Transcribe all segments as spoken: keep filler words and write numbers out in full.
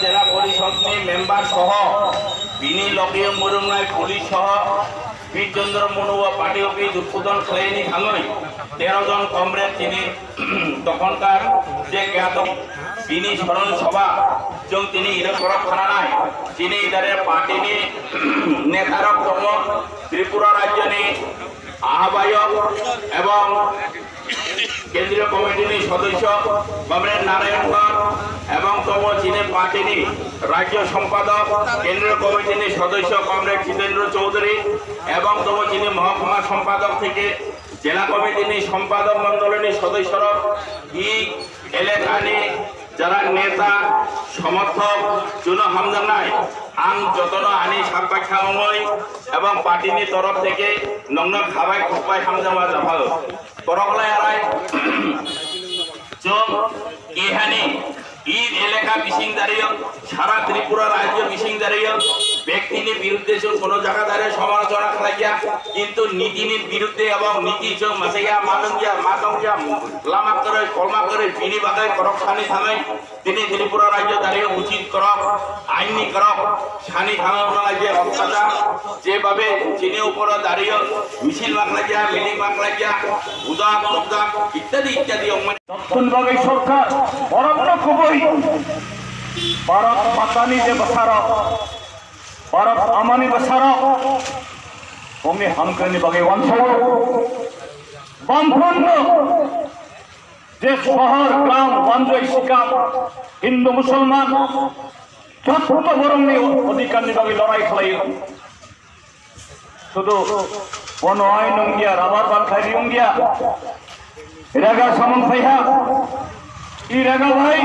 Jela Porishod ni member soho bini logi mwrwngnai police soho Bir Chandra Manu o party office udbodhon khlaini thangwi tero jon comrade chini dokonkar je gyato bini soron sobha chwng tini ire korok khananai chini idare party ni netarok tongo Tripura rajyo ni ahbayok ebong Kendriyo Committee ni sodosyo Comrade Narayan Dhar ebong tongo chini party ni Rajyo Sompadok, Kendriyo Committee ni sodosyo Comrade Jitendra Chowdhury ebong tongo chini Mohokuma Sompadok theke Jela Committee ni Sompadok Mondoli ni sodosyo rok i eleka ni jara neta, somorthok, chuno hamjaknai. Ang jotono ani sakbakha wngwi ebong party ni torof theke nongno khabai khukbai hamjakma japhao. Borok lai arai chwng kehani i eleka bising dario, sara Tripura rajyo bising dario, bektini birudde chwng kono jaga dario somalochona khlaiya, kintu nitini birudde ebong niti chwng masaya, manungya, matongya, lama kwrwi, kolma kwrwi, bini bagwi borok sani thangwi Tini Tripura rajyo dario uchit korok, ain ni korok, sani thangwi mwnai je ottachar, je babe chini uporo dario misil maklaija, meeting maklaija, udak, tokdak, ittadi, ittadi ongmani. Jottoni bagwi sorkar, borokno kubui, Bharat Matani je bwsarok, Bharat Amani bwsarok, bongni hamkrai ni bagwi wansao, bamphunno, je sohor, gram, wanjoi, sikam, Hindu, Musulman, jotto borokni odhikarni bagwi lorai khlaio. Sudu bono ai nungya, rabar ban khai nungya. Rega samung phaiha. I rega bai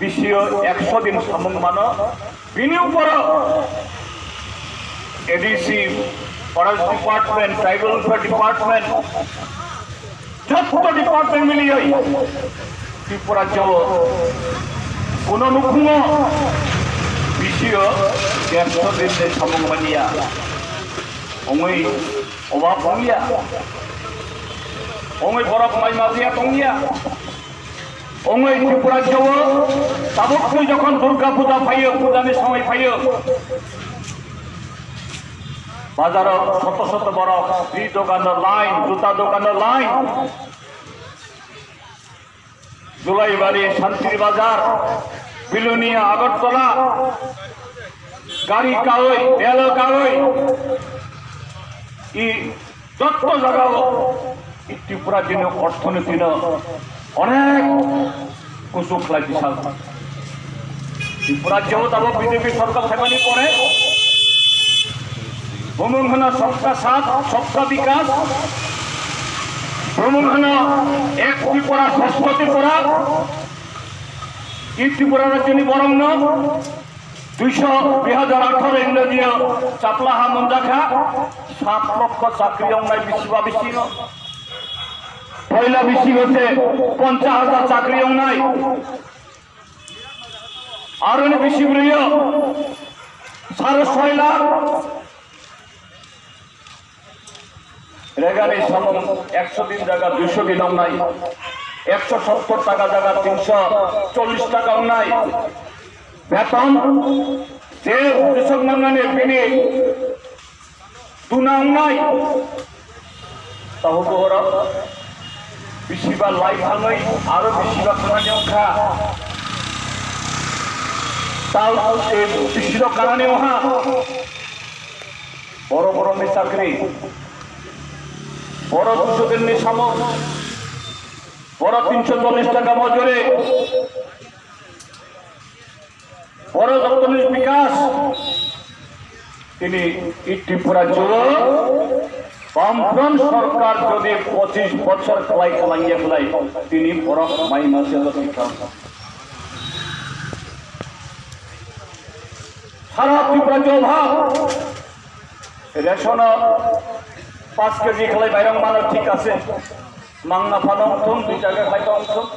bisio ekso din samung mano. Bini uporo A D C, Forest Department, Tribal Welfare Department, jotto department milioi Tripura rajyo o kuno nukhungo bisio dersho din de samung manya. Ongoi obab ongya. Ongoi borok mai mabiya tongya. Ongoi Tripura rajyo o tabuk twi jokhon Durga Puja phaio, pujani somoi phaio. Bazaro soto soto borok, ri dogano line, juta dogano line. Julaibari, Santri Bazar, Bilonia, Agartala, gari kawi, telo kawi. I Jotto jagao Tripura rajyoni orthonitino onek kuchuk khlai bwsal. Tripura rajyo tabuk B J P sorkar phaimani pore bumung hwno Sabka Saath, Sabka Vikas, B Bumung hano ek Tripura, sreshto Tripura. I Tripura rajyoni borokno duiso, dui hajar atharo Ingrajiyo chapla ha monjakha, sat lokho chakri wngnai bisiba bisingo. Poila bisingo se ponchas hajar chakri wngnai. Aroni bisi bwrwiyo sare soi lakh. Regani samung ekso din jaga duiso din wngnai, ekso sottor taka jaga tinso chollish taka wngnai. Beton je ujusok nangnani bini duna wngnai. Tahu bohoro bisiba lai thangwi aro bisiba khanani wngkha. Tal, eh, bisino kanani wngha. Boro borokni chakri, boro dusudinni samung, boro tinso chollish taka mojuri, boro jottoni bikas. Tini i Tripura juo Bamfront sorkar jodi pochish bochor khlai khlaiya khlai, tini borok mai mase jodi kha. Sara Tripura jobha resono paanch kg khlai mairang mano, thik ase, mangna phano wngthung, dui jaga khlai tong wngthung,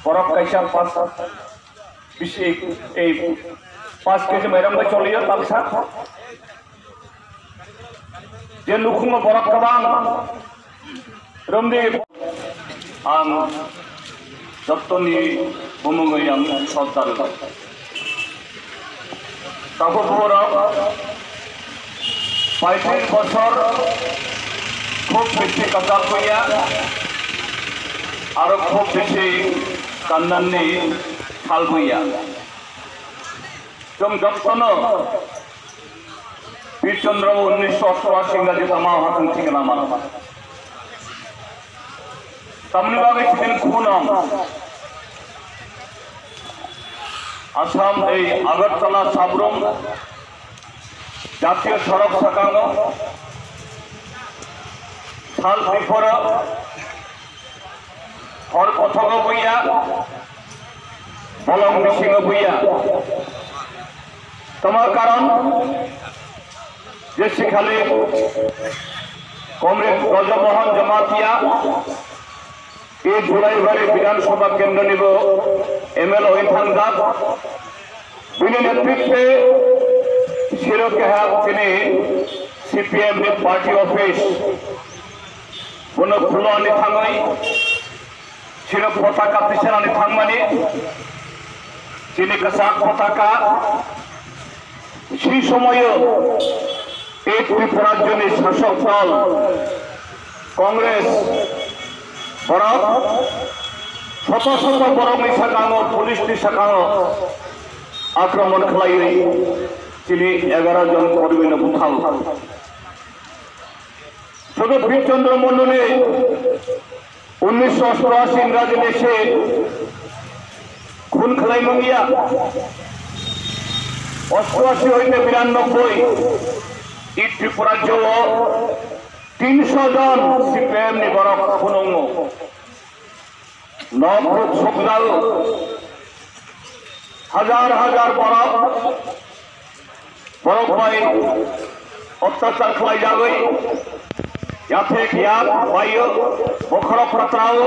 borok kaisa paanch, bisi, ei paanch kg mairang bai choliyo talsa. Je nukhungo borok kwbang romdi, ang jottoni bumungwi ang sodda rwbai. Tabuk borok paitris bosor khub bisi kwchak buya, aro khub bisi kandani sal buya. Chwng jotono Bir Chandra unnish othorashi Ingraji tama hatong thikna mano. Tamni bagwi sidin khunong Assam ei Agartala Sabrum jatiyo sorok sakango sal biphoro hor kothogo buya, bolong bisingo buya. Toma karon je sikhali Comrade Brajamohan Jamatia, e Julaibari Bidhan Sabha Kendro nibo M L A wng thangjak. Bini netritwe siro keha tini C P M ni party office bono khuloni thangwi siro potaka tisanani thangmani, chini kwchak potaka si somoyo ei Tripura rajyoni sasok dol Congress borok soto soto borokni sakango, police ni sakango akromon khlaiwi chini egaroh jon kormino buthao. Sudhu Bir Chandra Mondolni unnish othorashi Ingraji ni se khun khlai mangya, othorashi hoite biranoboi i Tripura rajyo o tinso jon C P M ni borok khunungo. Nok ruk sokjak, hajar hajar borok, borok bai otyachar khlaijagwi, yathek yak baio, bokhorok phatrao,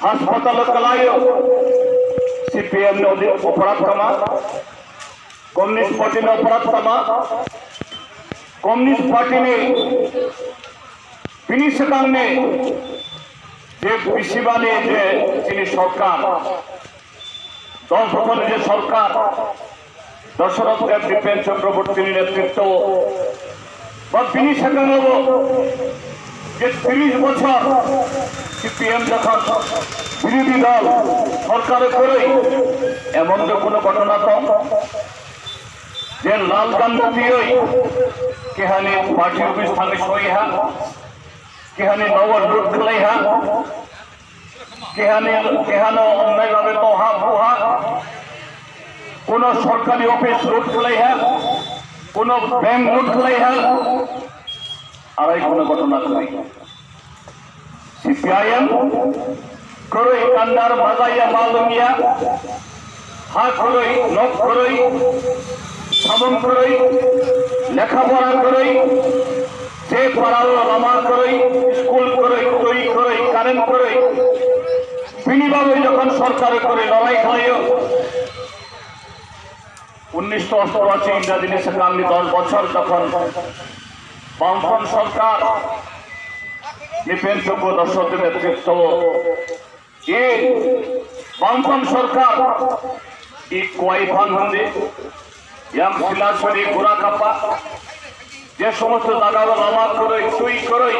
haspatalo kwlaio, C P M ni oporad tama, Communist Party ni oporad tama, Communist Party ni bini swkangni je bisibani je chini sorkar, dol dopholni je sorkar, Dasharath Dev, Dipen Chakraborty ni netritwo ba bini swkango je tris bochor C P M jokhon birodhi dol sorkar kwrwi, emon je kono ghotona tong je lal gan tiyoi kehani party office thangwi soiha, kehani nogo loot khlaiha, kehani, kehano wngnai bagwi tongha buha, kono sorkari office loot khlaiha, kono bank loot khlaiha, arai kono ghotona kwrwi. C P I M kwrwi kandar majaya malwngya, ha kwrwi, nok kwrwi, samung kwrwi, lekha pora kwrwi, je parao lama kwrwi, school kwrwi, twi kwrwi, current kwrwi, bini bagwi jokhon sorkar kwrwi lorai khlaio, unnish oshtoashi Ingrajini swkangni dos bochor jokhon Bamfront sorkar ni Penchoko Dashotni netritwo e Bamfront sorkar e kwai phan hwnwi yang Silasuri Gura Kapa je somosto jagao lama kwrwi, twi kwrwi,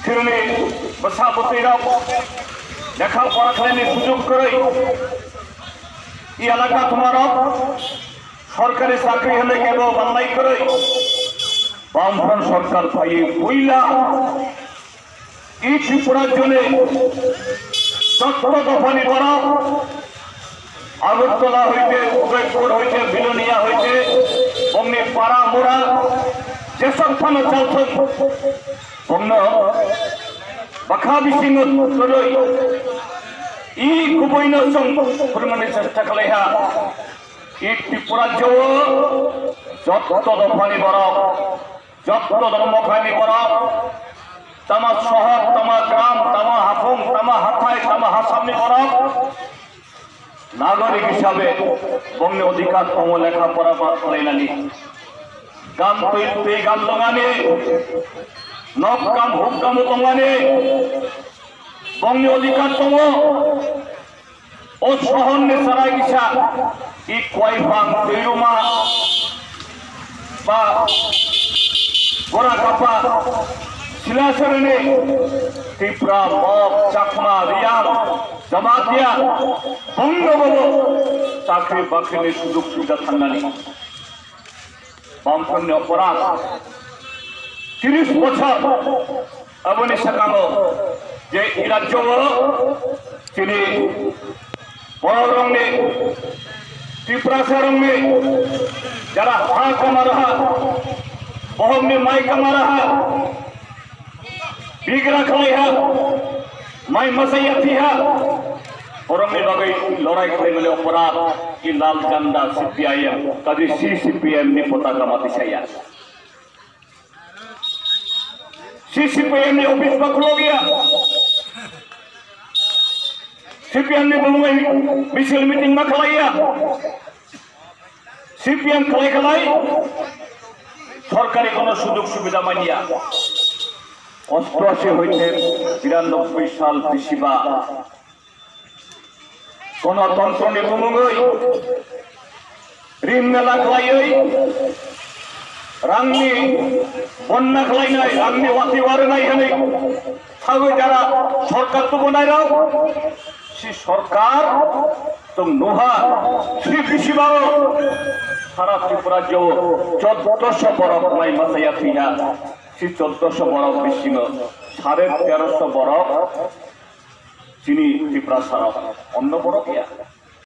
chini bwsa bwtwi rok lekha pora khlaini sujug kwrwi, e elaka thumarok sorkari chakri hwnwi kebo bannai kwrwi, Bamfront sorkar phaiwi puila e Tripura jone jotto dophani borok Agartala hoite, Udaipur hoite, Bilonia hoite, bongni para mura jesok phano chalthok, bongno bakha bisingo twrwi e kubuino chwng phwrwngmani chesta khlaiha. E Tripura jao jotto dophani borok, jotto dhormo khaini borok, tama sohor, tama gram, tama haphung, tama hathai, tama hasamni borok nagorik hisabe bongni odhikar tongo lekha pora ba khlainani. Gam twi twi gam tongani, nok gam huk gam tongani, bongni odhikar tongo. O sohorni chwrai kisa e kwai phang twiruma ba Gura Kapa Silasorini Tipra, Mok, Chakma, Riyang, Jamatia bongno bobo chakri bakrini sujug subida thangnani. Bamfrontni oporadh tiris bochor, aboni sakango je e rajyo o chini borok rokni, Tiprasa rokni jara ha kamaraha, bohokni mai kamaraha, bigra khlaiha, mai masa yathiha, borokni bagwi lorai khlaimani oporadh, i lal janda C P I M, kaji C C P M ni potaka mati saya. C C P M ni office ba khulogya. C P M ni bumui misil meeting ma khlaiya. C P M khlai khlai sorkari kono sujug subida manya. Ostoashi hoite biranobboi sal bisiba gonotontroni bumungwi rim mela khlaiwi rangni bonna khlainai, rangni wati warwnai hwnwi sagwi jara sorkar tubunairok, si sorkar chwng nuha, si bisibao sara Tripura jao choddoso borok mai masa yathiha, si choddoso borok bisingo sare teroso borok chini Tiprasarok onno borok ya.